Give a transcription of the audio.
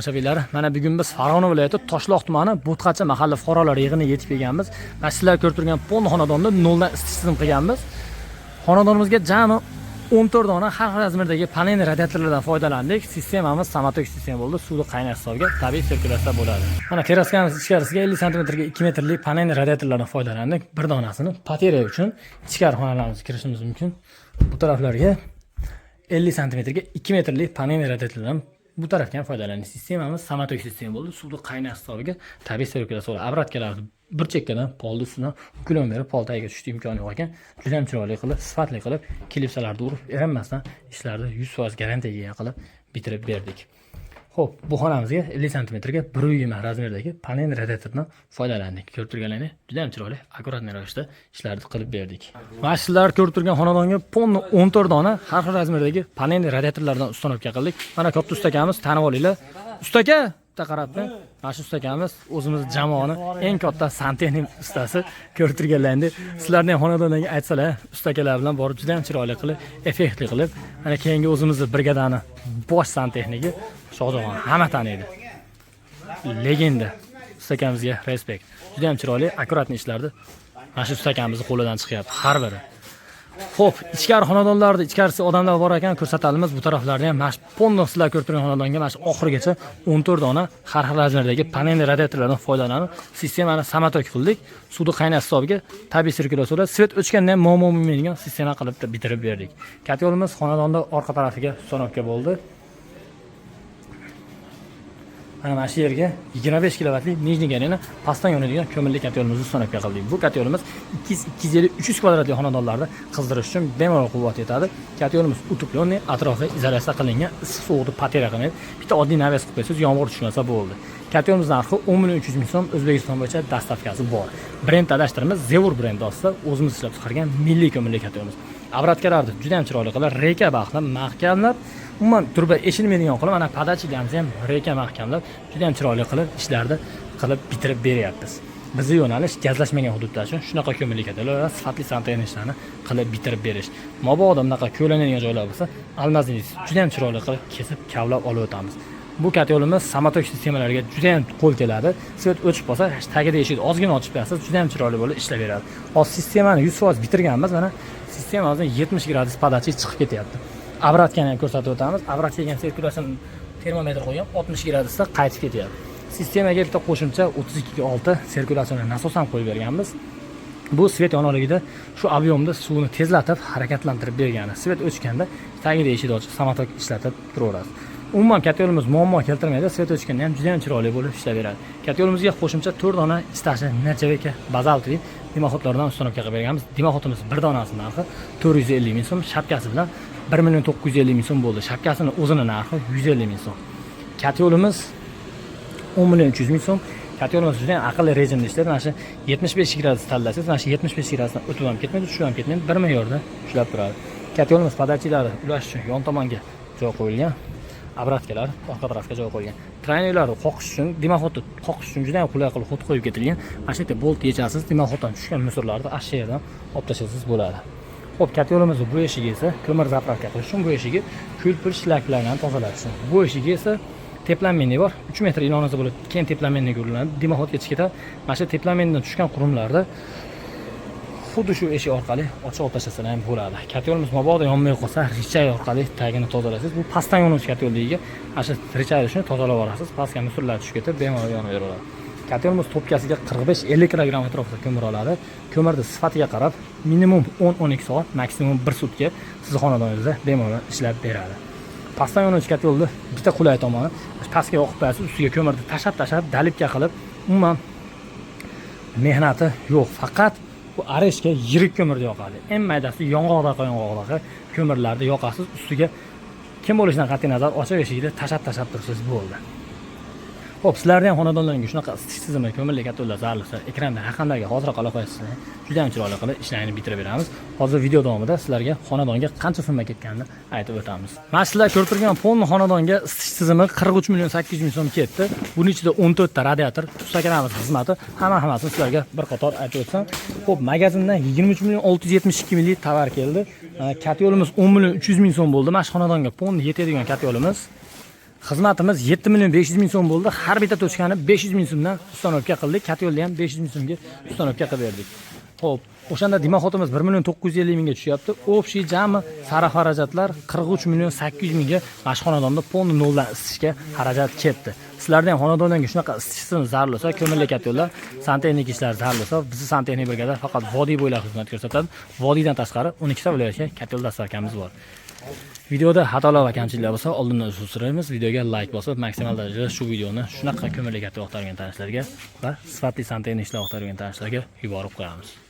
Tomoshabinlari. Mana bugun biz Farg'ona viloyati Toshloq tumani Bo'tqachi mahalla fuqarolar yig'iniga yetib kelganmiz. Mana sizlar ko'rib turgan pon xonadonda noldan isitish tizim qilganmiz. Xonadonimizga jami 14 dona har xil razmerdagi panel radiatorlardan foydalandik. Sistemamiz самотёк sistema bo'ldi. Suvni qaynash hisobiga tabiiy sirkulyatsiya bo'ladi. Mana terraskamiz ichkarisiga 50 sm ga 2 metrlik panel radiatorlardan foydalandik. Bir donasini потеря uchun ichkari xonalarimizga kirishimiz mumkin. Bu taraflarga 50 sm ga 2 metrlik panel radiatorlardan bu tarafga ham foydalandik. Sistemamiz самотёк sistema bo'ldi. Suvni qaynash hisobiga tabiiy sirkulyatsiya bo'ladi. Обратка larni bir chekkadan polni ustidan uklon berib, pol tagiga tushishga imkoni yo'q ekan. Juda ham chiroyli qilib, sifatli qilib, klipsalarni urib, erinmasdan ishlarni 100% garantiyaga ega qilib bitirib berdik. Xo'p, bu xonamizga 50 sm ga 1,20 razmerdagi panel radiatordan foydalandik. Ko'rib turganlaringiz, juda ham chiroyli, аккуратный ravishda ishlarni qilib berdik. Mana sizlar ko'rib turgan xonadonga полный 14 dona har xil razmerdagi panel radiatorlardan установка qildik. Mana katta ustakamiz, tanib olinglar. Ustaka, bitta qarabdi. Mana shu ustakamiz o'zimiz jamoani eng katta santexnik ustasi, ko'rib turganlaringizdek. Sizlarni ham xonadonlarga aytsalar, ustakalar bilan borib juda ham chiroyli qilib, effektli qilib, mana keyingi o'zimizni brigadani bosh santexniki Shohjahon, hamma taniydi. Legenda. Ustakamizga респект. Juda ham chiroyli, аккуратный ishlarni mana shu ustakamizni qo'lidan chiqyapti har biri. Xo'p, ichkari xonadonlarda ichkarisi odamlar bor ekan, ko'rsatamiz. Bu taraflarni ham mana shu полный sizlar ko'rib turgan xonadonga mana shu oxirigacha 14 dona har xil razmerdagi panel radiatorlardan foydalanib, sistemani самотёк qildik. Suvni qaynash hisobiga tabiiy sirkulyatsiya bo'ladi. Свет o'chganda ham muammo bo'lmaydigan sistema qilib bitirib berdik. Котёл imiz xonadonda orqa tarafiga установка bo'ldi. Mana shu yerga 25 kilovatli Нижний Galena pastdan yonadigan ko'mirli котёл imizni установка qildik. Bu котёл imiz 200, 250, 300 kvadratli xonadonlarda qizdirish uchun bemalol quvvat yetadi. Котёл imiz утепленный, atrofi izolyatsiya qilingan, issiq sovuqni потеря qilmaydi. Bitta oddiy навес qilib qo'ysangiz, yomg'ir tushmasa bo'ldi. Котёл imiz narxi 10 million 300 ming so'm, O'zbekiston bo'yicha доставка si bor. Brend adashtiramiz, Zevur brendi ostida o'zimiz ishlab chiqargan milliy ko'mirli котёл imiz. Обратка larni juda ham chiroyli qilib, рейка baxtlab, mahkamlab, umuman truba eshilmaydigan qilib, mana подача larimizni ham рейка mahkamlab, juda ham chiroyli qilib ishlarni qilib bitirib beryapmiz. Bizni yo'nalish gazlashmagan hududlar uchun shunaqa ko'mirli котёл lar va sifatli santexnik ishlarni qilib bitirib berish. Mabodo bunaqa ko'lanadigan joylar bo'lsa, алмазный juda ham chiroyli qilib kesib, kavlab olib o'tamiz. Bu котёл imiz самотёк sistemalarga juda ham qo'l keladi. Свет o'chib qolsa, tagida eshikni ozgina ochib qo'yasiz, juda ham chiroyli bo'lib ishlayveradi. Hozir sistemani 100% bitirganmiz, mana sistemamizni 70 gradus подача chiqib ketyapti. Обратка ni ham ko'rsatib o'tamiz. Обратка ga ham sirkulyatsion termometr qo'ygan, 60 gradusda qaytib ketyapti. Sistemaga bitta qo'shimcha 32 ga 6 sirkulyatsion nasos ham qo'yib berganmiz. Bu свет yonoqligida shu объем da suvni tezlatib harakatlantirib bergani. Свет o'chganda tagida eshikni ochib, самотёк ishlatib turaverasiz. Umuman котёл imiz muammo keltirmaydi, свет o'chganda ham juda ham chiroyli bo'lib ishlayveradi. Котёл imizga qo'shimcha 4 dona istashi нержавейка bazaltli дымоход lardan установка qilib berganmiz. Дымоход imiz bir donasi narxi 450 ming so'm, shapkasi bilan 1 million 950 ming so'm bo'ldi. Shapkasini o'zini narxi 150 ming so'm. Котёл imiz 10 million 300 ming so'm. Котёл imiz juda ham aqlli rejimda ishlaydi. Mana shu 75 gradus tanlasangiz, mana shu 75 gradusdan o'tib ham ketmaydi, tushib ham ketmaydi, bir me'yorda ushlab turadi. Котёл imiz подача lari ulash uchun yon tomonga joy qo'yilgan. Обратка lar orqa tarafga joy qo'yilgan. Тройник larni qoqish uchun, дымоход ni qoqish uchun juda ham qulay qilib ход qo'yib ketilgan. Mana shu yerda bolt yechasiz, дымоход dan tushgan мусор larni ana shu yerdan olib tashlasangiz bo'ladi. Xo'p, котёл imizni bu eshigi esa ko'mir заправка qilish uchun, bu eshigi kul pul shlaklarni tozalash uchun. Bu eshigi esa теплообменник bor, 3 metr ilonasi bo'lib, keyin теплообменник uriladi, дымоход ga chiqib ketadi. Mana shu теплообмен dan tushgan qurumlarni xuddi shu eshik orqali ochib olib tashlasalar ham bo'ladi. Котёл imiz mabodo yonmay qolsa, рычаг orqali tagini tozalasangiz, bu pastdan yonuvchi котёл ligiga mana shu рычаг shuni tozalab yuborasiz, pastga мусор lar tushib ketib, bemalol yonaveradi. Котёл imiz topkasiga 45-50 kilogramm atrofida ko'mir oladi. Ko'mirni sifatiga qarab minimum 10-12 soat, maksimum 1 sutka sizni xonadoningizda bemalol ishlab beradi. Pastdan yonuvchi котёл ni bitta qulay tomoni, pastga yoqib qo'yasiz, ustiga ko'mirni tashlab tashlab доливка qilib, umuman mehnati yo'q. Faqat bu орешка yirik ko'mirni yoqadi. Eng maydasi yong'oqdaqa yong'oqdaqa ko'mirlarni yoqasiz, ustiga kim bo'lishidan qat'iy nazar ochiq eshikni tashlab tashlab tursangiz bo'ldi. Xo'p, sizlarni ham xonadonlaringizga shunaqa isitish tizimi, ko'mirli котёл lar zarur bo'lsa, ekranda raqamlarga hoziroq aloqa qilsanglar, juda ham chiroyli qilib ishlarni bitirib beramiz. Hozir video davomida sizlarga xonadonga qancha summa ketganini aytib o'tamiz. Mana sizlar ko'rib turgan полный xonadonga isitish tizimi 43 million 800 ming so'm ketdi. Buning ichida 14 ta radiator, ustakanamiz xizmati, hamma hammasini sizlarga bir qator aytib o'tsam. Xo'p, magazindan 23 million 672 minglik tovar keldi. Котёл imiz 10 million 300 ming so'm bo'ldi. Mana shu xonadonga полный yetadigan котёл imiz. Xizmatimiz 7 million 500 ming so'm bo'ldi. Har bitta точка ni 500 ming so'mdan установка qildik. Kotelni ham 500 ming so'mga установка qilib berdik. Xo'p, o'shanda дымоход imiz 1 million 950 mingga tushyapti. Общий jami sarf xarajatlar 43 million 800 mingga mana shu xonadonda полный noldan isitishga xarajat ketdi. Sizlarda ham xonadonlarga shunaqa isitish tizimi zarur bo'lsa, ko'mirli kotellar, santexnik ishlar zarur bo'lsa, bizni santexnik brigada faqat vodiy bo'ylab xizmat ko'rsatadi. Vodiydan tashqari 12 ta viloyatga kotel доставка miz bor. Videoda xatolar va kamchiliklar bo'lsa, oldindan uzr so'raymiz. Videoga layk bosib, maksimal darajada shu videoni shunaqa ko'mirli kotel axtargan tanishlarga va sifatli santexnik ishlar axtargan tanishlarga yuborib qo'yamiz.